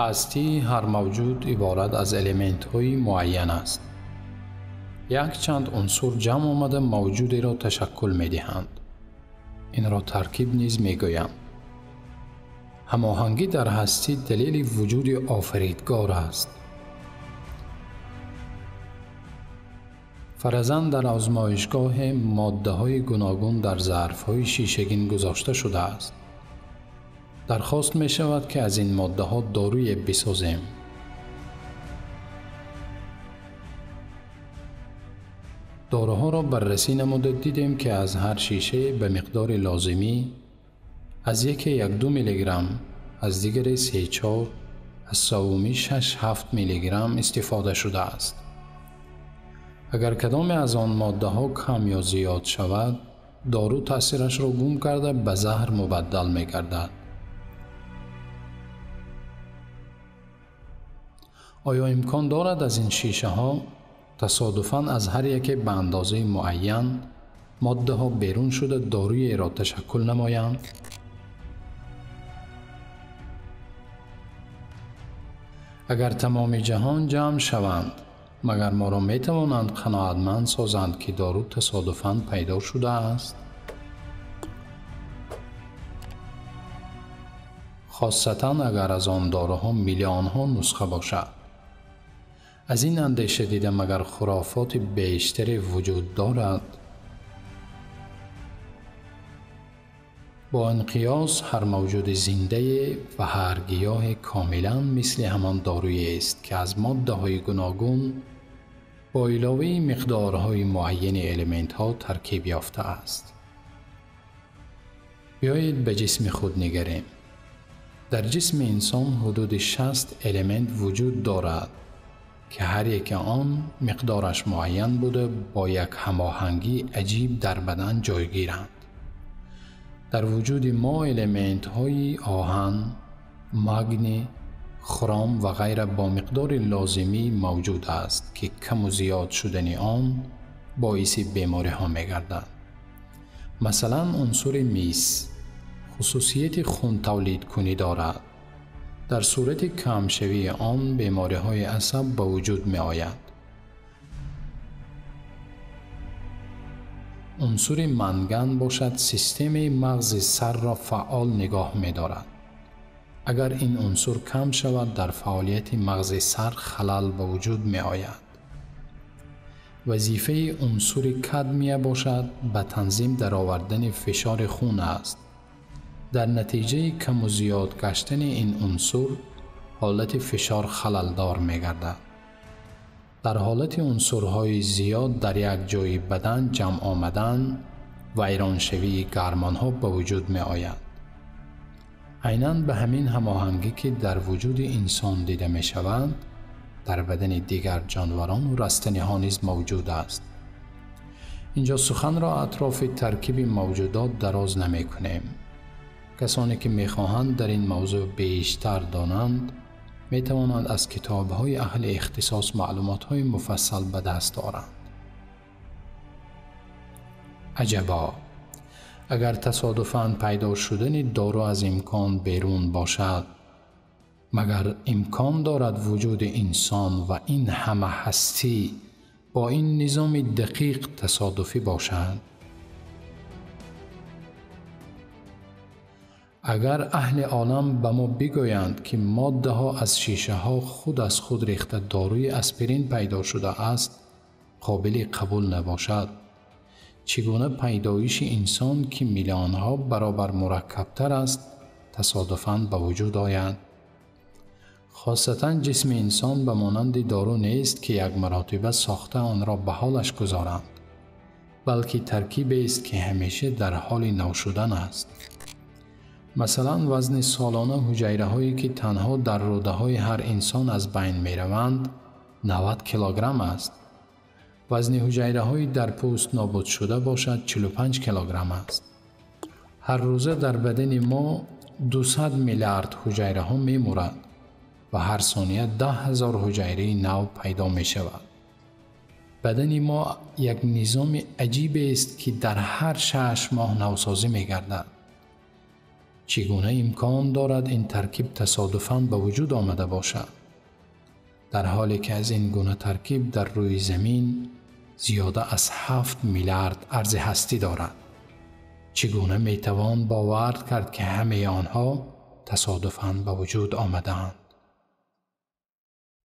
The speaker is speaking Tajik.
Ҳастии ҳар мавҷуд иборат аз элементҳои муайян аст. Якчанд унсур ҷамъ омада мавҷудеро ташаккул медиҳанд. Инро таркиб низ мегӯянд. Ҳамоҳангӣ дар ҳастӣ далели вуҷуди офаридгор аст. Фаразан дар озмоишгоҳе моддаҳои гуногун дар зарфҳои шишагин гузошта шудааст. Дархост мешавад, ки аз ин моддаҳо доруе бисозем. Доруҳоро баррасӣ намуда дидем, ки аз ҳар шише ба миқдори лозимӣ аз яке 1-2 миллиграмм, аз дигаре 3-4, аз севумӣ 6-7 миллиграмм истифода шудааст. Агар кадоме аз он моддаҳо кам ё зиёд шавад, дору таъсирашро гум карда ба заҳр мубаддал мегардад. Оё имкон дорад аз ин шишаҳо тасодуфан аз ҳар яке ба андозаи муайян моддаҳо берун шуда доруеро ташаккул намоянд? Агар тамоми ҷаҳон ҷамъ шаванд, магар моро метавонанд қаноатманд созанд, ки дору тасодуфан пайдо шудааст? Хоссатан агар аз он доруҳо миллионҳо нусха бошад. Аз ин андеша дида магар хурофоти бештаре вуҷуд дорад? Бо ин қиёс ҳар мавҷуди зиндае ва ҳар гиёҳе комилан мисли ҳамон доруест, ки аз моддаҳои гуногун бо иловаи миқдорҳои муайяни элементҳо таркиб ёфтааст. Биёед ба ҷисми худ нигарем. Дар ҷисми инсон ҳудуди 60 элемент вуҷуд дорад, ки ҳар яке он миқдораш муайян буда бо як ҳамоҳангии аҷиб дар бадан ҷойгиранд. Дар вуҷуди мо элементҳои оҳан, магний, хром ва ғайра бо миқдори лозимӣ мавҷуд аст, ки каму зиёд шудани он боиси бемориҳо мегардад. Масалан, унсури мис хусусияти хунтавлидкунӣ дорад. Дар сурати камшавии он бемориҳои асаб ба вуҷуд меояд. Унсури манган бошад системаи мағзи сарро фаъол нигоҳ медорад. Агар ин унсур кам шавад, дар фаъолияти мағзи сар халал ба вуҷуд меояд. Вазифаи унсури кадмия бошад ба танзим даровардани фишори хун аст. Дар натиҷаи каму зиёд гаштани ин унсур ҳолати фишор халалдор мегардад. Дар ҳолати унсурҳои зиёд дар як ҷои бадан ҷамъ омадан, вайроншавии гармонҳо ба вуҷуд меояд. Айнан ба ҳамин ҳамоҳангӣ, ки дар вуҷуди инсон дида мешаванд, дар бадани дигар ҷонварону растаниҳо низ мавҷуд аст. Инҷо суханро атрофи таркиби мавҷудот дароз намекунем. Касоне ки мехоҳанд дар ин мавзӯъ бештар донанд, метавонанд аз китобҳои аҳли ихтисос маълумотҳои муфассал ба даст оранд. Аҷабо! Агар тасодуфан пайдо шудани дору аз имкон берун бошад, магар имкон дорад вуҷуди инсон ва ин ҳама ҳастӣ бо ин низоми дақиқ тасодуфӣ бошад? Агар аҳли олам ба мо бигӯянд, ки моддаҳо аз шишаҳо худ аз худ рехта доруи аспирин пайдо шудааст, қобили қабул набошад. Чӣ гуна пайдоиши инсон, ки миллионҳо баробар мураккабтар аст, тасодуфан ба вуҷуд ояд? Хосатан ҷисми инсон ба монанди дору нест, ки як маротиба сохта онро ба ҳолаш гузоранд, балки таркибест, ки ҳамеша дар ҳоли нав шудан аст. Масалан, вазни солона ҳуҷайраҳое, ки танҳо дар рӯдаҳои ҳар инсон аз байн мераванд, 90 килограмм аст. Вазни ҳуҷайраҳои дар пӯст нобудшуда бошад 45 килограмм аст. Ҳар рӯза дар бадани мо 200 миллиард ҳуҷайраҳо мемурад ва ҳар сония 10 000 ҳуҷайраи нав пайдо мешавад. Бадани мо як низоми аҷибест, ки дар ҳар 6 моҳ навсозӣ мегардад. Чӣ гуна имкон дорад ин таркиб тасодуфан ба вуҷуд омада бошад, дар ҳоле ки аз ин гуна таркиб дар рӯи замин зиёда аз 7 миллиард арзи ҳастӣ дорад? Чӣ гуна метавон бовар кард, ки ҳамаи онҳо тасодуфан ба вуҷуд омадаанд?